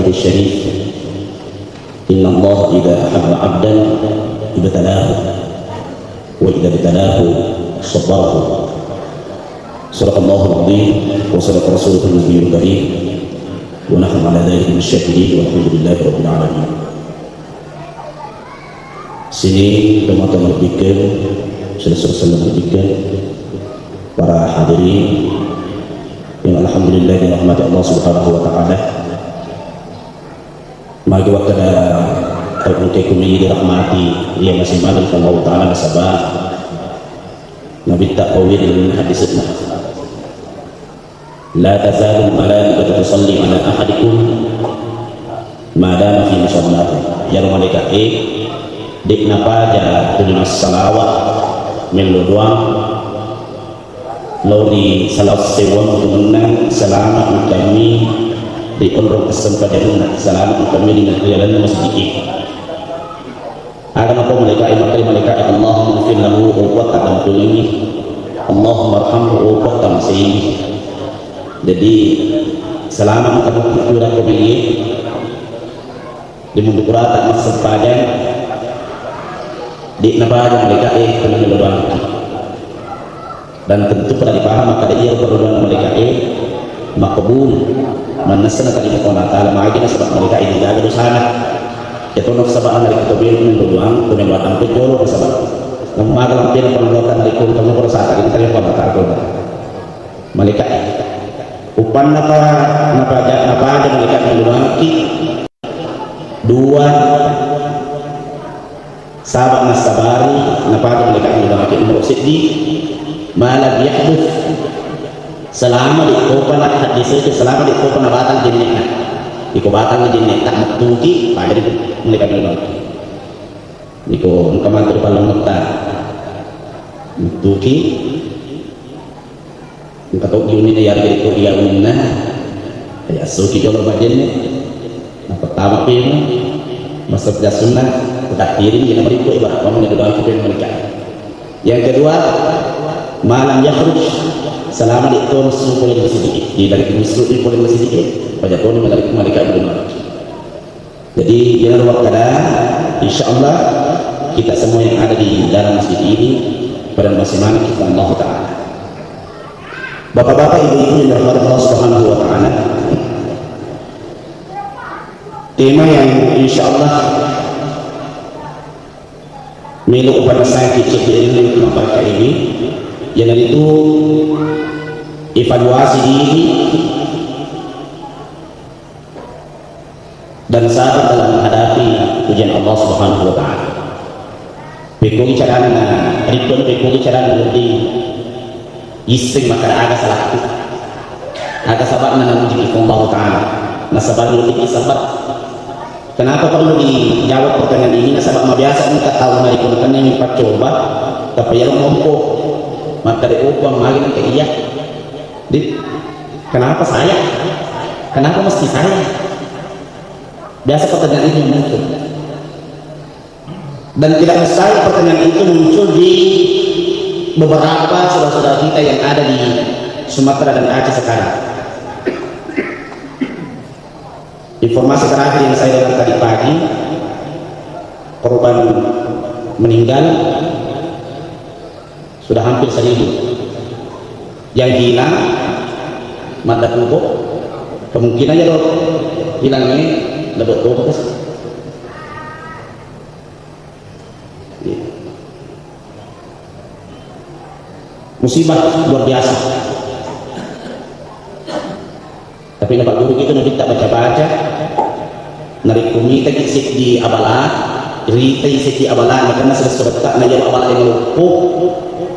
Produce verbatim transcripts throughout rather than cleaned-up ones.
الشريف، إن الله إذا أحب عبدا ابتلاه، وإذا ابتلاه صبره. صدق الله العظيم، وصدق رسوله النبي الكريم، ونحن على ذلك من الشاهدين، والحمد لله رب العالمين. Sining tomatoa malebbikeng, seddi-seddi malebbikeng, para hadirin yang alhamdulillah dirahmati Allah Subhanahu wa Ta'ala. Magi wakkeda tau engkae kumigi dirahmati, iya masih maneng Allah Ta'ala nasaba Nabitta pauwi ri hadisna. La tazalul malaikatu tusalli ala ahadikum ma dama fi musallahu. Iyaro malaika'e de' napaja tuli massalawa mello doang lao ri sala sewang tu mennang selama engkami ri onrong assempajanna, selama engkami ri, ri lalenna masjid e. Aga napau malaika'e, makkeda malaika'e, "Allahumma ighfir lahu," oh Puang, taddampengengngi. "Allahumma arhamhu," oh Puang, tamaseiwi. Jadi, selama engka mukku curang ko maiye, di mundu kurata massempajang, de' napaja malaika'e, tuli mello doang. Dan tentu pada dipaham makkeda iyaro perdoaan malaika'e makbul, mannessa natarima Allah Ta'ala, magi nasaba malaika'e de' gaga dosana. Iyatu nasaba narekko to melo mello doang, to melo addampeng jolo nasaba. Nammaga lampena perdoaan narekko engka mukko sata, de' natarima Allah Ta'ala. Malaika'e. Uppanna pa, napaja, napaja malaika'e mello doangki. Dua, saba' nassabari, napaja malaika'e mello doangki. Nomoro seddi, ma lam yahduts. Selama de' topa na haddeseke, selama de' topa nabatang jenne'na. Iko batang jenne'ta mettuki, paja di malaika'e mello doangki. Iko engka mantu ri pallangetta mettuki. Engka to giuni na yari ko iya unna. Ya, assoki jolo majenne. Napattama pemu. Masa jassunna, kutakkiring, ina marikko, ibarat kamu nggak doang kupeng menikah. Yang kedua, ma lam yakhruj, selama de' to messu pole masjid. Di dari messu di pole masjid, paja toni malaikat, malaikat belum. Jadi, jangan lupa kada, insya Allah kita semua yang ada di dalam masjid ini pada masih manik kita Allah Ta'ala. Bapak-bapak, ibu-ibu yang dirahmati Allah Subhanahu wa Ta'ala, tema yang insya Allah melo upanessangki cedde' ri mappakka ini, iyanaritu evaluasi diri dan sabar dalam menghadapi ujian Allah Subhanahu wa Ta'ala. Pekkogi caranna, rikkoni pekkogi caranna wedding isseng makkeda aga salakku, aga saba'na namuji Puang Allahu Ta'ala. Nasaba wedding sabar. Kenapa perlu dijawab pertanyaan ini? Nasaba mabiasa engka tau narekko nakennai paccoba, tapi iyaro mompo makkeda, "Oh, Puang, magi nengka iya?" Di, kenapa saya? Kenapa mesti saya? Biasa pertanyaan itu yang muncul. Dan tidak mustahil pertanyaan itu muncul di beberapa saudara-saudara kita yang ada di Sumatera dan Aceh sekarang. Informasi terakhir yang saya dengar tadi pagi, korban meninggal sudah hampir seribu. Yang hilang, madda kubo, kemungkinan ya lo hilang ini lebih kubo. Musibah luar biasa. Tapi napagguru kita nabitta baca-baca, narekko mitaki seddi abala, ritai seddi abala, nakenna seddi sebetta, na iyaro abala yang loppo,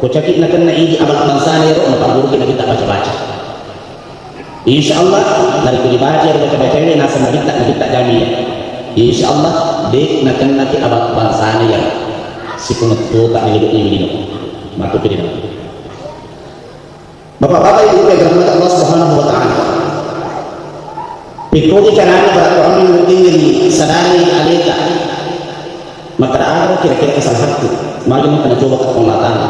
kocaki nakenna idi abala bangsana iyaro, napagguru kita nabitta baca-baca. Insya Allah, narekko dibaca ero baca-bacae, naseng nabitta, nabitta jami. Insya Allah, de' nakennaki abala bangsana iya. Sipungettuta ri lino. Matu pi lino. Bapak-bapak, ibu-ibu yang dirahmati Allah Subhanahu wa Ta'ala. Pekkogi carana barakko ammi muddingi sadari aleta. Makkeda aga kira-kira kesalahanku? Magi engka nacoba ko Allah Ta'ala.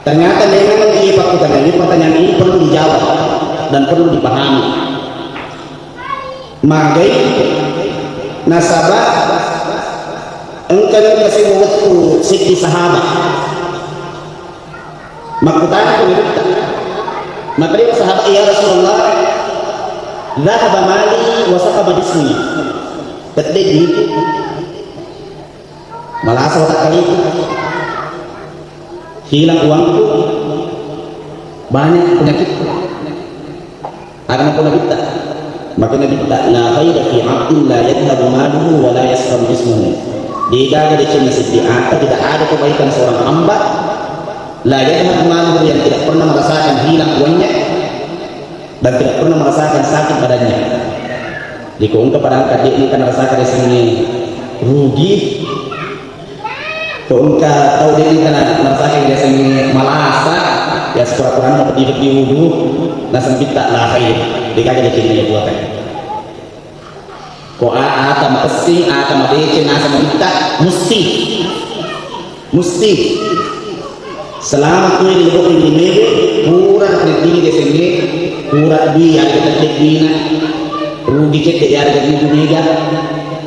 Ternyata memang iya pakkutana ini, pertanyaan ini perlu dijawab dan perlu dipahami. Magai nasaba engka ni kasi wettu seddi sahabat. Makkutana ko Nabitta. Makkeda sahabat, "Ya Rasulullah, dhahaba mali wa saqata jismi." Tedde duitku. Malasa watakkalingku. Hilang uangku. Banyak penyakitku. Aga nakko Nabitta? Makkeda Nabitta, "La khaira fi 'abdin la yadhhabu maluhu wa la yasqata jismuhu." Degaga decenna seddi ata, tidak ada kebaikan seorang hamba, la yadhhabu maluhu, yang tidak pernah merasakan hilang uangnya dan tidak pernah merasakan sakit badannya. Jadi ko engka pada engka de' engka narasakan yasengnge rugi, ko engka tau de' engka na-, narasakan yasengnge malasa, ya sepura-purana peddi-peddi wudu, naseng Nabitta la khair, degaga decenna iya buatan. Ko a-, ata mapessing, ata madeceng, naseng Nabitta, musti. Musti. Selama kui ri lebo'na limebe, pura napeneddingi yasengnge, pura dui yarega tedde duina, rugi cedde yarega dui mega,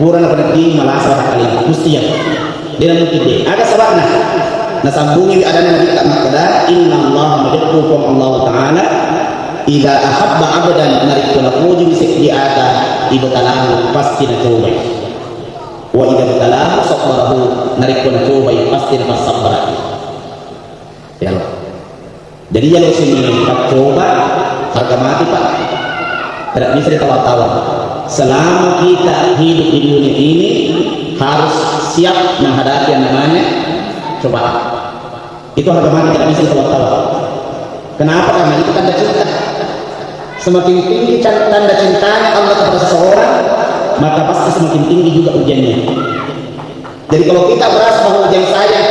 pura napeneddingi malasa watakkalingku, musti ya. De' namungkin de'. Aga saba'na? Nasambungiwi adanna Nabitta makkeda, "Inna Allah, majeppu Puang Allah Ta'ala, idza ahabba 'abdan, narekko napojiwi seddi ata, ibtalahu, pasti nacobai." Wa idza btalahu sabbarahu, narekko nacobai pasti napassabbaraki. Ya Allah. Jadi yang sini paccoba harga mati, Pak. Tidak bisa ditawar-tawar. Selama kita hidup di dunia ini harus siap menghadapi yang namanya cobaan. Itu harga mati, tidak bisa ditawar-tawar. Kenapa? Karena itu tanda cinta. Semakin tinggi can-, tanda cintanya Allah kepada seseorang, maka pasti semakin tinggi juga ujiannya. Jadi kalau kita merasa bahwa ujian saya,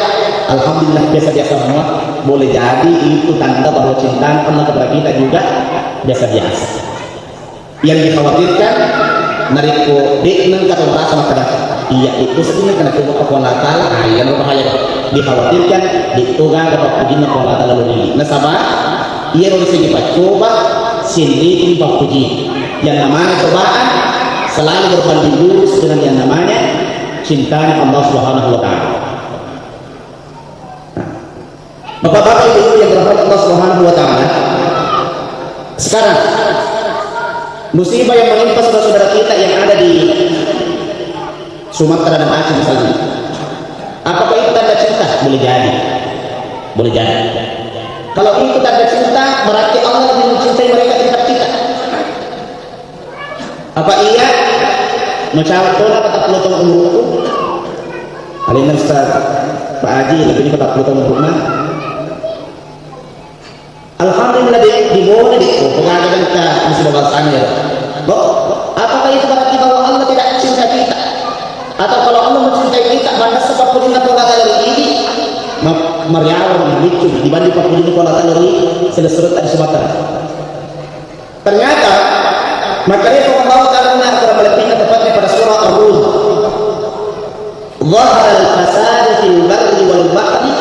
alhamdulillah, biasa-biasa semua, boleh jadi itu tanda bahwa cinta Allah kepada kita juga biasa-biasa. Yang dikhawatirkan, narekko de' nengka tau merasa makkeda, "Iya, itu sebenarnya kena coba Puang Allah Ta'ala." Ah, iya, bahaya. Dikhawatirkan, de' to gaga pappujinna Puang Allah Ta'ala lao ri idi. Nasaba, iya ro sini paccoba, sini pun pappuji. Yang namanya cobaan selalu berbanding lurus dengan yang namanya cintanya Allah Subhanahu wa Ta'ala. Bapak-bapak, ibu-ibu yang dirahmati Allah Subhanahu wa Ta'ala, sekarang musibah yang menimpa saudara-saudara kita yang ada di Sumatera dan Aceh misalnya, apakah itu tanda cinta? Boleh jadi. Boleh jadi. Kalau itu tanda cinta, berarti Allah lebih mencintai mereka daripada kita. Apa iya? Macawa tona patappulo taung umurku. Alinna Ustaz Pak Haji, lebih ini patappulo taung umurna. Alhamdulillah, di, di Bone, di, oh, pegawai kita musibah bahasanya ya. Bo, apakah itu berarti bahwa Allah tidak cinta kita? Atau kalau Allah mencintai kita, banda sebab puji Allah Ta'ala ini, ma-, mariawa, lucu dibanding pappujinna Allah Ta'ala ini, selesai di Sumatera. Ternyata, makanya Allah Ta'ala kurang lebihnya tepatnya pada surah Ar-Rum. Zaharal fasadu fil barri wal bahri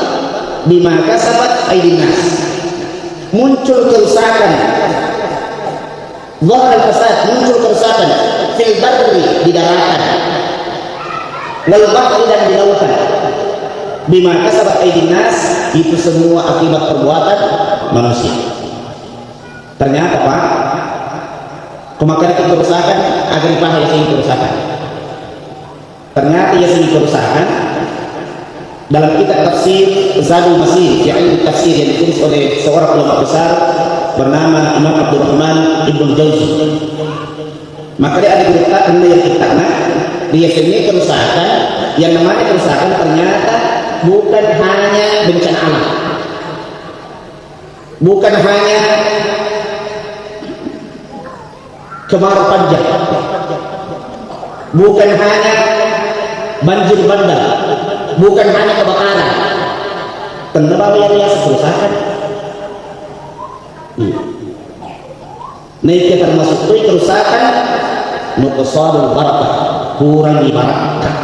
bima kasabat aydin nas. Muncul kerusakan. Zaharal fasad, muncul kerusakan. Fil barri, di daratan. Wal bahri, dan di lautan. Bima kasabat aydin nas, itu semua akibat perbuatan manusia. Ternyata, Pak, ko makkeda kerusakan, aga ripahang yasengnge kerusakan. Ternyata yasengnge kerusakan, dalam kitab tafsir Zadul Masir, fi ilmi tafsir, yang ditulis oleh seorang ulama besar bernama Imam Abdurrahman Ibnu Jauzi. Makkeda ada gurutta, anu yang kitabna, yasengnge kerusakan, yang namanya kerusakan ternyata bukan hanya bencana alam. Bukan hanya kemarau panjang, bukan hanya banjir bandang, bukan hanya kebakaran. Tenna bawang yang biasa kerusakan. Iya. Nah, itu termasuk itu kerusakan, nuqsanul barakah, kurangi barakah.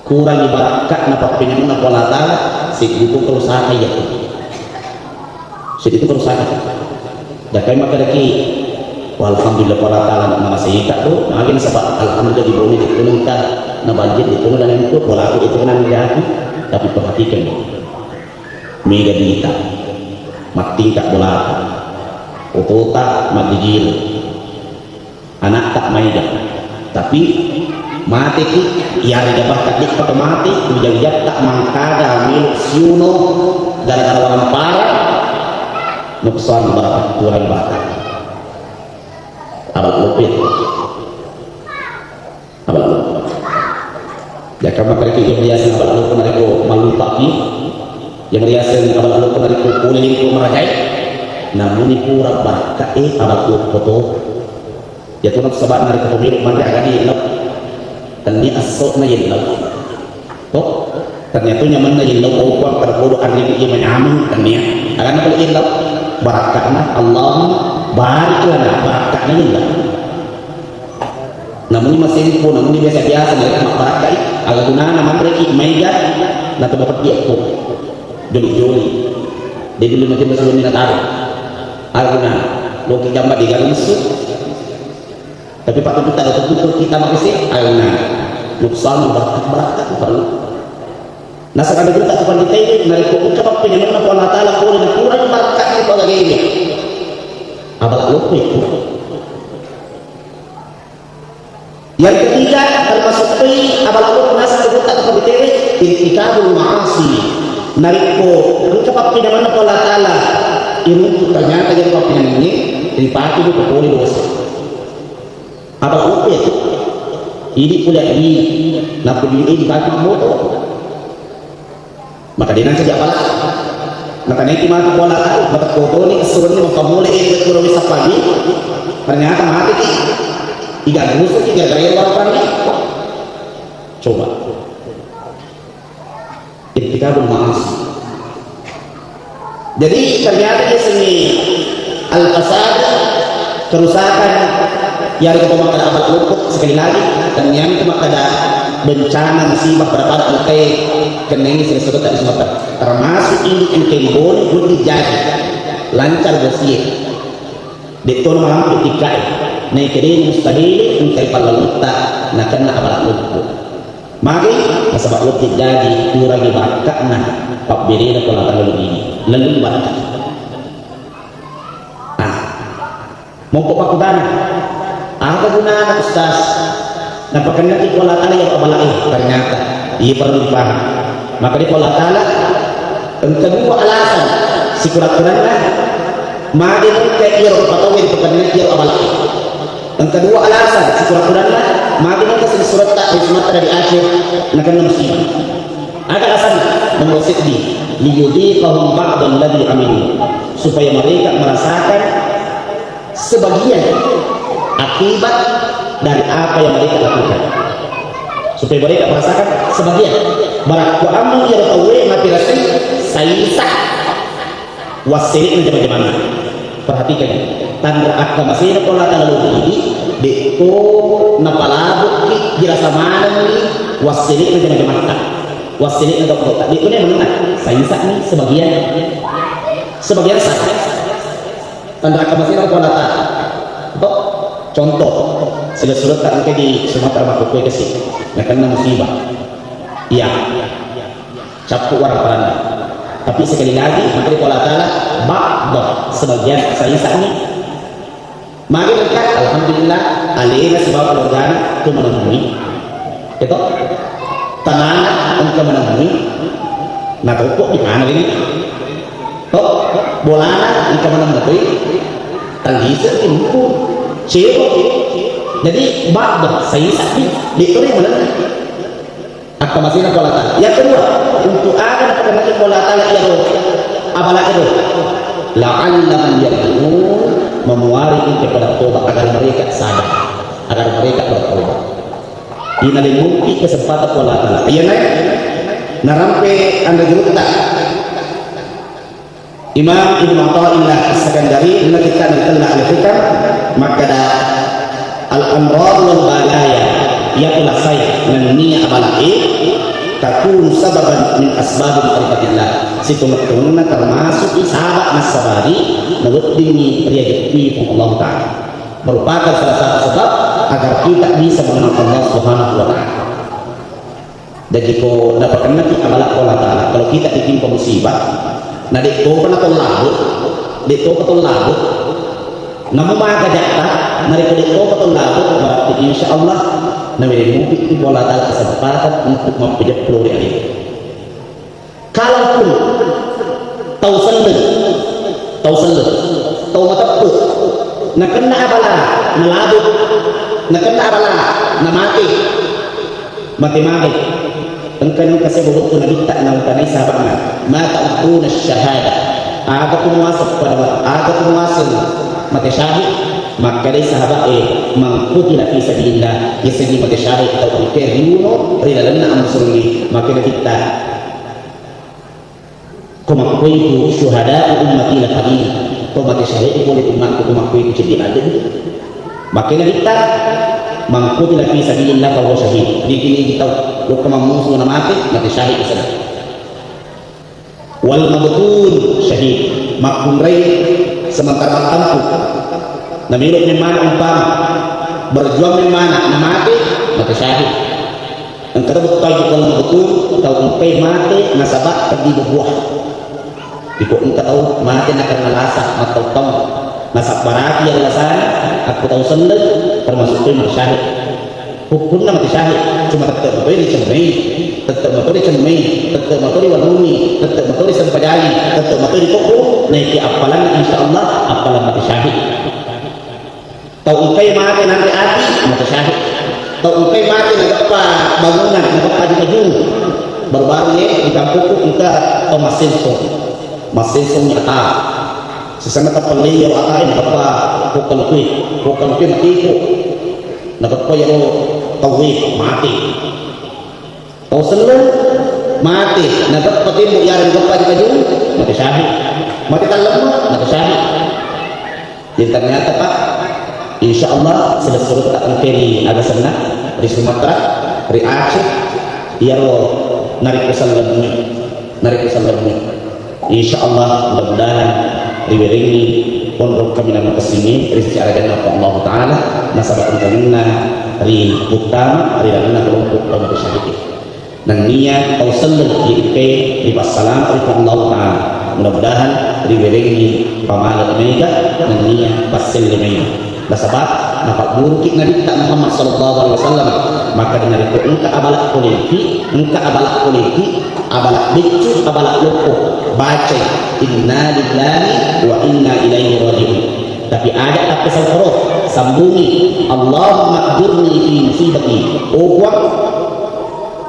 Kurangi barakka'na pappenyamenna Puang Allah Ta'ala, seddi tu kerusakan iya tu. Seddi tu kerusakan. Dakai makkedaki, Alhamdulillah, pole Allah Ta'ala na-, namasei kita tu. Magi nasaba alhamdulillah di bone itu nengka nabanjir itu nengka itu polaku itu nang jati. Tapi perhatikan, mega dita, mattingka bolata, otota majjijir, anakta maega. Tapi mateki, iyarega bahkan dippa to mate, uja-ujatta mangkaga melo siuno gara-gara wampara, nuksan barakat, kurang barakat. Abal lopet. Abal lopet. Jaka makariki yang biasa abal lopet narekko mallumpaki. Yang biasa abal lopet narekko pole lingko maragai. Namuni pura barakat e abal lopet to. Iyatu nasaba narekko to melo manre aga diellau. Tennia esso'na yellau. To, tennia tu nyamenna yellau, tau kuang pada bodo arribu iya manyameng tennia. Agana pale yellau. Barakka'na, Allahumma barik lana, barakka'na yellau. Namuni masempo, namuni biasa-biasa, narekko mabbarakka'i, aga gunana manreki maega, na to mapeddi eppo. Joli-joli. De' dulu mati masuk ni nataro. Aga gunana, loki jamba de' gaga messu. Tapi pakkututta ada tutup kita makasih, ayo nah. Nuksan barakat-barakat baru. Nasaba ada juga tu pandita ini, narekko engka pappenyamenna Allah Ta'ala pole nakurang barakat itu aga gege. Abal lopet. Yang ketiga, termasuk pei abal lopet nasaba ada juga tu pandita ini, irtikabul ma'asi. Narekko engka pappenyamenna Allah Ta'ala, iruntu ternyata jadi pappenyamenna, ripake itu pole dosa. Abal lopet tu. Idi pole di, nappa di, eh, di batu moto. Maka de' nancaji abala. Maka naiki matu bola tau, maka kotoni, esso wenni, maka mole, eh, kuro wisa pagi. Ternyata mati ki. Iga gusu ki gara-gara yang baru. Coba. Irtikabul ma'asi. Jadi ternyata di sini al-fasad, kerusakan, yang itu makkada abal lopet, sekali lagi, dan yang itu makkada bencana musibah pada pada engkai kenai sini sebetulnya di Sumatera. Termasuk ini engkai bone budi jadi lancar bersih. De'to malampe tikkae. Naikede mustahili engkai pallalutta nakenna abal lopet. Magi? Nasaba wedding jaji kurangi barakka'na pabberena ko latang lalu ini. Lalu barakka. Ah. Mongko pakkutana, apa gunana, Ustaz? Napakennaki ko latang ya abalae, ternyata. Iya perlu dipaham. Maka di Allah Ta'ala engka dua alasan sikura-kuranna magi engka iyaro patauwe dipakennaki iyaro abalae. Engka dua alasan sikura-kuranna magi engka sing suretta ri Sumatera di Aceh nakenna musibah. Aga alasanna? Nomor seddi, liyudhiqahum ba'dalladzi amilu, supaya mereka merasakan sebagian akibat dari apa yang mereka lakukan. Supaya mereka merasakan sebagian. Barakku ammeng iyaro tauwe mapirasai saisa wassele'na jama-jamanna. Perhatikan, tanra akkamasena ko latang lalu idi, de'to napalabukki dirasa manenni wassele'na jama-jamatta. Wassele'na dokter. De'to ne menang. Saisa'ni sebagian. Sebagian sa. Tanra akkamasena ko latang. To, contoh, sila suretta engka di Sumatera makkukue kasi, nakenna musibah. Iya. Cappu warang paranna. Tapi sekali lagi, makanya Allah Ta'ala, ba'da, sebagian, saisa'ni. Magi engka, alhamdulillah, alena sibawa keluargana tu menemui. Itu tanana engka menemui. Nah, toko di mana ini? To, bolana engka menemui. Tangisa timpu. Cewek. Jadi, ba'da, saisa'ni. De'to ri mana? Akkamasena ko Allah Ta'ala. Yang kedua, untuk aga napakennaki ko Allah Ta'ala iyaro abala ero? La'allahum yarji'un, mamuariki kepada toba agar mereka sadar, agar mereka bertobat. Inalengukki kesempatan ko Allah Ta'ala. Iya, naik. Narampe anre gurutta. Imam Ibnu Athaillah As-Sakandari, na kitta na tella Al-Hikam, makkada, "Al-amrad wal balaya, iyatu lasai nennia abalae, takunu sababan min asbabi ma'rifatillah." Situnget-tungenna termasuk sabab nassabari naweddingngi riajeppui Puang Allah Ta'ala. Merupakan salah satu sebab agar kita bisa mengenal Allah Subhanahu wa Ta'ala. Jadi, ko napakennaki abala Allah Ta'ala, kalau kita ditimpa musibah, na de' topa na tollabo, de' topa tollabo, namu maka jatta, na de' topa tollabo, berarti insya Allah nawe mupi Allah Ta'ala kesempatan untuk mappejeppu ri alena. Kalaupun tau selleng, tau selleng, tau mateppe, nakenna abala, nalabo, nakenna abala, namate, mate-mate. Engka, engka sebelum tu Nabitta nautanai sahabatna, ma ta'uduna syahada, aga tu muaseng pada, aga tu muaseng mate syahid? Makkedai sahabat e, man qutila fi sabilillah, yasengngi mate syahid tau engka riuno ri lalenna ammusurungnge. Makkeda Nabitta, ko makkuitu syuhada'u ummati la qalil. To mate syahid pole ummatku, ko makkuitu ceddi ladde. Makkeda Nabitta, man qutila fi sabilillah fa huwa syahid. Nigi-nigi tau lokka mammusu namate, mate syahid iseng. Wal mabtun syahid. Makkunrai sementara mattampu. Namelo memmana umpama. Berjuang memmana, namate, mate syahid. Engka to bettuanna wal mabtun, tau engkai mate nasaba peddi buah. Iko engka tau mate nakenna lasa, mattau-tau. Nasabbaraki iyaro lasana, akko tau selleng, termasuk toi mate syahid. Hukunna mate syahid, cuma tette' matoi ricemmei, tette' matoi ricemmei, tette' matoi riwanungi, tette' matoi risempajangi, tette' matoi rikobbu, naiki appalanna insya Allah appalang mate syahid. Tau engkai mate nanre ati, mate syahid. Tau engkai mate nageppa bangunan, nageppa aju-ajung. Baru-baru ye, di kampungku engka tau massensong. Massensong ni ata. Sisenna tapellei iyaro atae nageppa ko kalukue, ko kalukue matiku. Nageppa iyaro tauwe mate. Tau selleng mate, nageppa tembo iyaro nageppa aju-ajung, mate syahid. Mate tallemme, mate syahid. Jadi ternyata, Pak, insya Allah silessuretta engka ri aga senna, ri Sumatera, ri Aceh, iyaro narekko sellengngi, narekko sellengngi. Insya Allah mudah-mudahan riwerengngi onrong kaminang makessingnge ri sisi arajanna Allah Ta'ala, nasaba engkaminna ri uttama ri lalenna kelompok kaum musyrikin. Nennia tau selleng ri engkae ripassalama ri Puang Allah Ta'ala. Mudah-mudahan riwerengngi pamale maega nennia passelle maega. Nasaba napagguruki Nabitta Muhammad sallallahu alaihi wasallam, makkeda narekko engka abala poleki, engka abala poleki, abala beccu, abala loppo, bacai inna lillahi wa inna ilaihi raji'un. Tapi aja tappesang huruf, sambungi, Allahumma ajurni fi musibati. Oh Puang,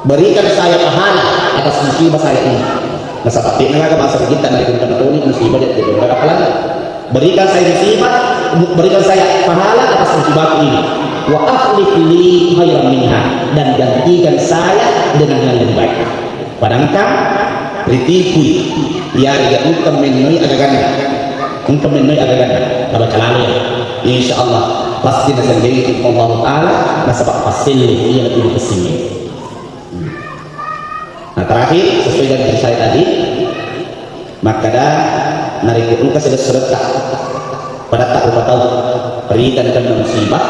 berikan saya pahala atas musibah saya ini. Nasaba de'na gaga bangsa kita narekko engka toni musibah, de' gaga pahala. Berikan saya musibah, berikan saya pahala atas musibahku ini. Wa akhlif li khairan minha, dan gantikan saya dengan yang lebih baik. Padangkang ritipui, ya, ya, engka mennoi agaganna. Engka mennoi agaganna. Nabaca lalo ya. Insya Allah pasti nasendengi Allah Ta'ala, nasaba passelle iya lebih pessimnya. Nah, terakhir, sesuai dengan yang saya tadi, makkeda narekko engka silessuretta padatta rupa tau, rita nakenna musibah,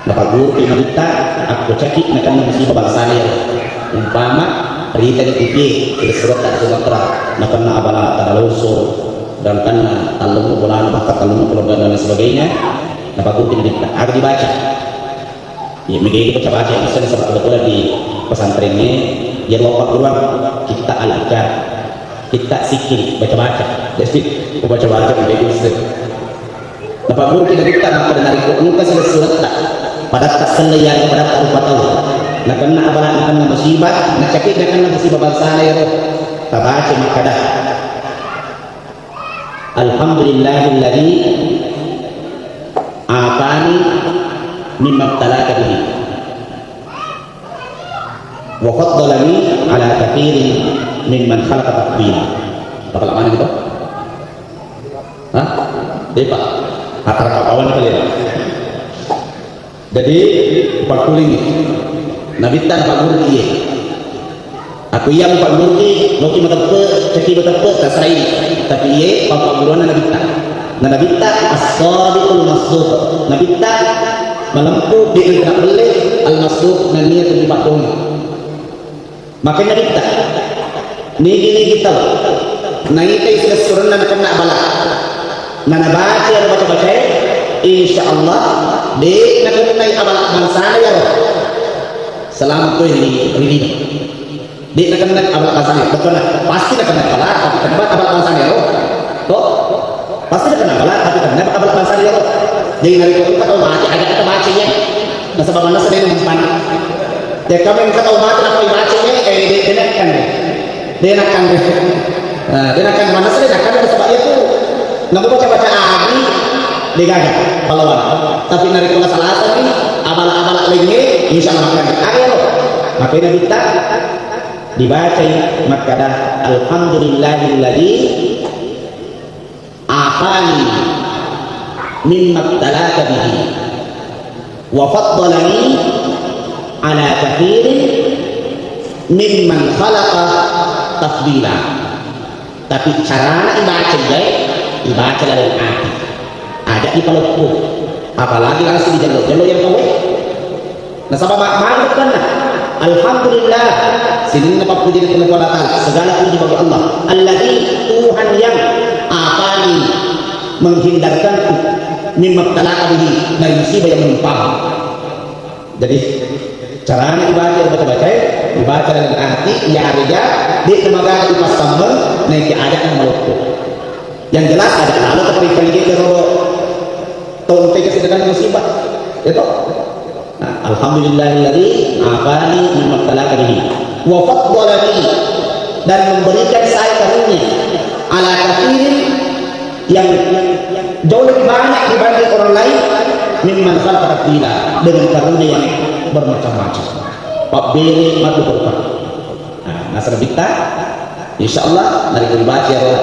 napagguruki Nabitta, akko caki nakenna musibah bangsana iya. Umpama, rita ni kupie, silessuretta di Sumatera, nakenna abala tanah longsor, dan kenna tallung bolana, bahkan tallung keluarga dan lain sebagainya, napagguruki Nabitta, aga dibaca? Iya, mega itu baca-baca, bisa nasaba kebetulan di pesantrennya, ya, dua puluh orang, kita al-adkar, kita zikir, baca-baca. Jadi, baca-baca, mega itu bisa. Napagguruki Nabitta, makkeda narekko engka silessuretta padatta selleng, iya padatta rupa tau, nakenna abala, nakenna musibah, nacaki nakenna musibah bangsana iyaro, tabaca makkeda, Alhamdulillahilladzi afani mimma ibtalaka bihi wa faddalani ala katsirin mimman khalaqa tafdila. Apa mana gitu? Hah? Depa. Antara kawan kali ya. Jadi, pakkulingi. Nabitta napagguruki iye. Aku iya mupagguruki, loki mateppe, ceki mateppe, tasarai. Tapi iye, pappagguruanna Nabitta. Na Nabitta as-sadiqul masduq. Nabitta malempu, de' nengka pelle, al-masduq, nennia tuli paddongi. Makkeda Nabitta, nigi-nigi tau naitai silessurenna nakenna abala, na nabaca ero baca-bacae, insya Allah de' nakennai abala bangsana iyaro. Selamat toi ri, ri lino. De' nakenna abala bangsana, bettuanna pasti nakenna abala, tapi kenna abala bangsana iyaro. To? Pasti nakenna abala, tapi kenna abala bangsana iyaro. Jadi narekko engka tau mate, aja' kita baca iya. Nasaba manessa de' nampan. Jadi kamu engka tau mate nappa ibaca iya, eh, de', de' nakenna. De' nakenna. Nah, de' nakenna, manessa de' nakenna, nasaba iya tu. Namu baca-baca agi, de' gaga pallawan. Tapi narekko la salasa ni, abala-abala laingnge, insya Allah makan. Aga ero? Makkeda Nabitta, dibacai makkeda, "Alhamdulillahilladzi afani mimma ibtalaka bihi wa faddalani ala katsirin mimman khalaqa tafdila." Tapi carana ibaca iyae, ibaca laleng ati. Aja' ipaloppo. Apalagi langsung dijello-jello iya tauwe. Nasaba ma-, magi bettuanna. Alhamdulillah, sininna pappuji ri Puang Allah Ta'ala, segala puji bagi Allah. Alladzi, Tuhan yang, afani, menghindarkanku, mimma ibtalaka bihi, dari musibah yang menimpa. Jadi, carana ibaca, baca-bacae, ibaca dengan hati, iya aja, de' namagaga ipassammeng, naiki aja' namaloppo. Yang jelas aja' lalo tapi kali gitu, tau engka sedangkan musibah. Ya toh? Nah, alhamdulillahilladzi afani mimma ibtalaka bihi wa faddalani, dan memberikan saya karunia ala katsirin, yang jauh lebih banyak dibanding orang lain, mimman khalaqa tafdila, dengan karunia yang bermacam-macam. Pabbere matu berkah. Nah, nasaba Nabitta, insya Allah, narekko dibaca iyaro,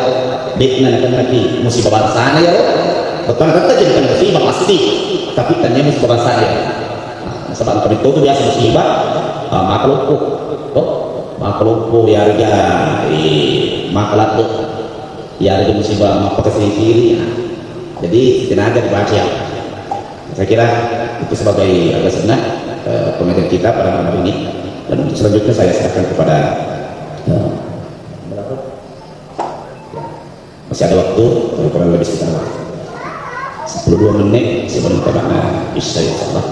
de'na nakennaki musibah bangsana iyaro, bettuanna tette' jadi kena musibah pasti, tapi tennia musibah bangsana iyaro. Nah, nasaba engka metto tu biasa musibah, ah, makaloppo, toh, makaloppo, iyarega, eh, makaladde', iyarega musibah mappakasiri-siri, nah. Jadi, sitinaja dibaca iya. Saya kira itu sebagai, eh, senna, eh, pengajian kita pada malam hari ini. Dan untuk selanjutnya saya serahkan kepada, eh, berapa? Ya, masih ada waktu, kurang lebih sekitar sepuluh dua menit sebelum kita, eh, Isya, insya Allah.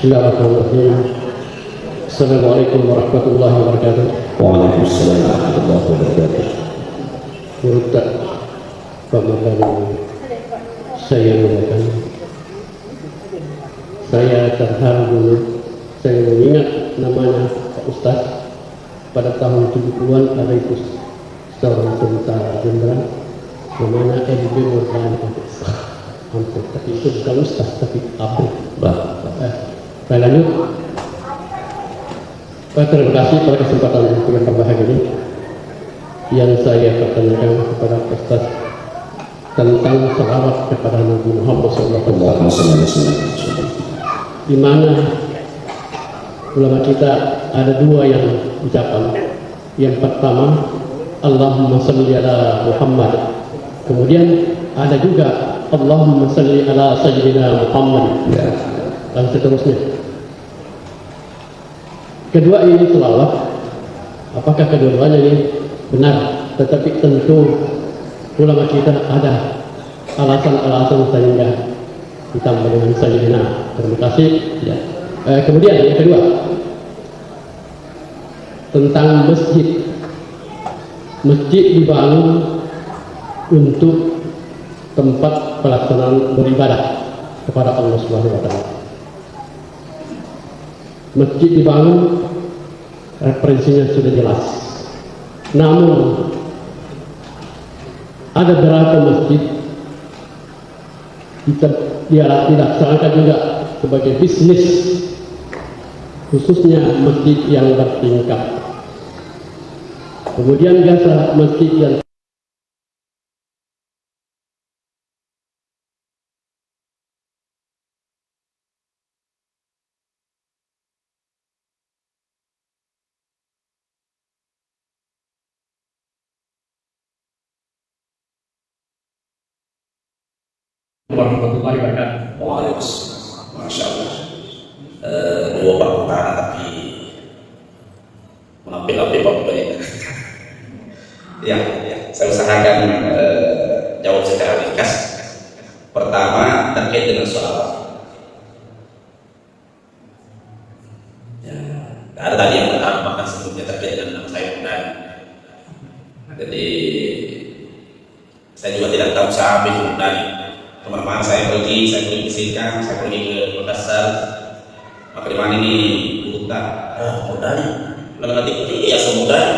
Bismillahirrahmanirrahim. Assalamualaikum warahmatullahi wabarakatuh. Waalaikumsalam warahmatullahi wabarakatuh. Menurut Pak Mardhani, saya mengatakan, saya terharu dulu. Saya mengingat namanya Pak Ustaz. Pada tahun tujuh puluhan ada itu seorang tentara jenderal namanya M B Mardhani. Ampun, tapi itu bukan Ustaz, tapi Abri. Bah. Eh, saya lanjut. Eh, terima kasih pada kesempatan yang berbahagia ini. Yang saya pertanyakan kepada Ustaz tentang salawat kepada Nabi Muhammad sallallahu alaihi wasallam. Allahumma shalli ala sayyidina Muhammad. Di mana ulama kita ada dua yang ucapan. Yang pertama, "Allahumma shalli ala Muhammad." Kemudian ada juga, "Allahumma shalli ala sayyidina Muhammad." Ya. Dan seterusnya. Kedua ini selawat, apakah kedua-duanya ini benar? Tetapi tentu ulama kita ada alasan-alasan sehingga ditambah dengan sayyidina. Terima kasih. Ya. Eh, kemudian yang kedua, tentang masjid. Masjid dibangun untuk tempat pelaksanaan beribadah kepada Allah Subhanahu wa Ta'ala. Masjid dibangun, referensinya sudah jelas. Namun, ada berapa masjid Kita, ya, dilaksanakan juga sebagai bisnis, khususnya masjid yang bertingkat. Kemudian biasa masjid yang Warahmatullahi wabarakatuh. Waalaikumsalam. Masya Allah. Eh, dua Pak Kepala, tapi menampil-nampil Pak Kepala. Ya, ya. Saya usahakan, eh, jawab secara ringkas. Pertama, terkait dengan sholawat. Ya, nggak ada tadi yang berharap bahkan sebelumnya terkait dengan nama saya Murdani. Jadi, saya juga tidak tahu siapa itu Murdani. Kemarin saya pergi, saya pergi ke Sengkang, saya pergi ke Makassar. Maka di mana ini gurutta? Ah, Murdani. Lalu nanti, iya, semua Murdani.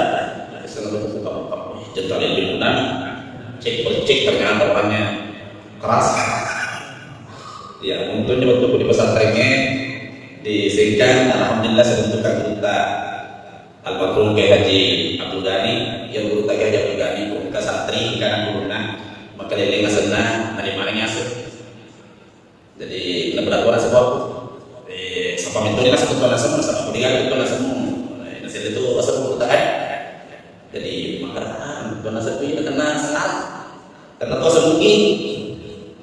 Nah, saya lalu buka, buka, buka. Ih, jangan kalian beli Murdani. Cek, cek, ternyata orangnya keras. Ya, untungnya waktu di pesantrennya di Sengkang, alhamdulillah, saya bentukkan gurutta almarhum Kiai Haji Abdul Ghani, yang gurutta Kiai Haji Abdul Ghani, gurutta santri, karena guruna makaleleng asenna, narimanengngi aseng. Jadi, benar-benar orang sebab, eh, sapa mentoni naseng ketua naseng, sapa kuliah ketua naseng, eh, naseng itu aseng gurutta kan. Jadi, makkada, ah, ketua naseng itu karena sekarang. Karena to asengngi,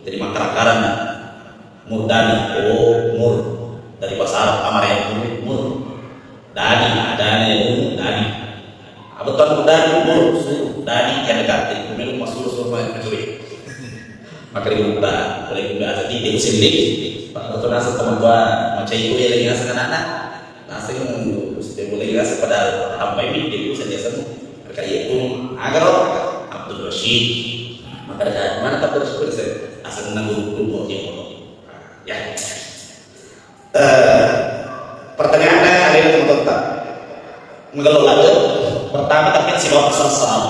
jadi makkara-karana Murdani, oh, Mur. Dari bahasa Arab, amara yang Mur, Mur. Dani, Dani, Mur, Dani. Apa tuan Murdani, Mur, suruh. Dani, yang dekat, jadi pemilu masuk suruh main kecuri. Maka di Murdani, boleh juga asal di Dewi Sendiri. Pak, betul nasib teman tua, macam itu ya, lagi asal anak-anak. Naseng setiap bulan jelas pada hampai mi, jadi bisa dia semua. Kayak itu, agaro Abdul Rashid. Maka dari mana Abdul Rashid bisa asal nang guru guru mau dia mau. Ya. Eh, pertanyaan ada yang mau tetap. Mengelola pertama tapi si bapak salah.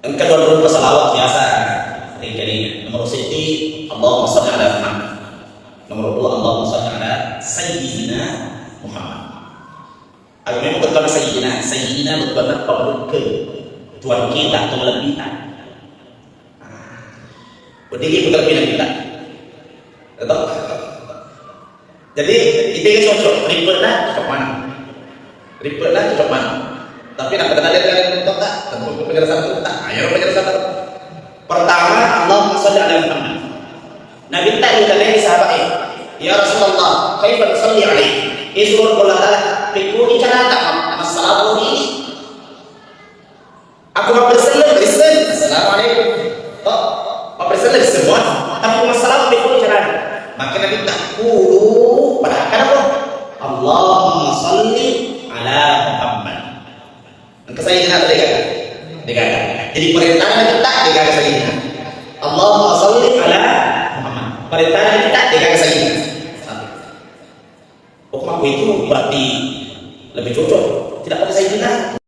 Engka dua rupa salawat biasa ringkani. Nomor seddi, Allahumma salli ala Muhammad. Nomor dua, Allahumma salli ala Sayyidina Muhammad. Aga memang bettuanna Sayyidina, Sayyidina bettuanna pammukke, tuan kita atau malebbita. Wedding kita lebih kita. Betul? Jadi, itu yang cocok. Ribetna cocok mana? Ribetna cocok mana? Tapi nak kena lihat dari bentuk tak? Tentu itu penjelasan itu tak. Ayo penjelasan itu. Pertama, Allahumma salli ala Muhammad. Nabi tak ditanya sahabat, "Ya Rasulullah, kaifa nusalli alaihi?" Isuruh Allah Ta'ala, pikuni carata masalah ini. Aku mapperselleng, risseng, "Assalamualaikum." Toh, mapperselleng semua. Tapi masalah pikun carana. Maka Nabi tak kudu pada akan apa? Allahumma salli ala Muhammad. Engka Sayyidina atau degaga? Degaga. Jadi perintah Nabi tak degaga Sayyidina. Allahumma salli ala Muhammad. Perintah Nabi tak degaga Sayyidina. Satu. Oh, aku itu berarti lebih cocok. Tidak pakai Sayyidina.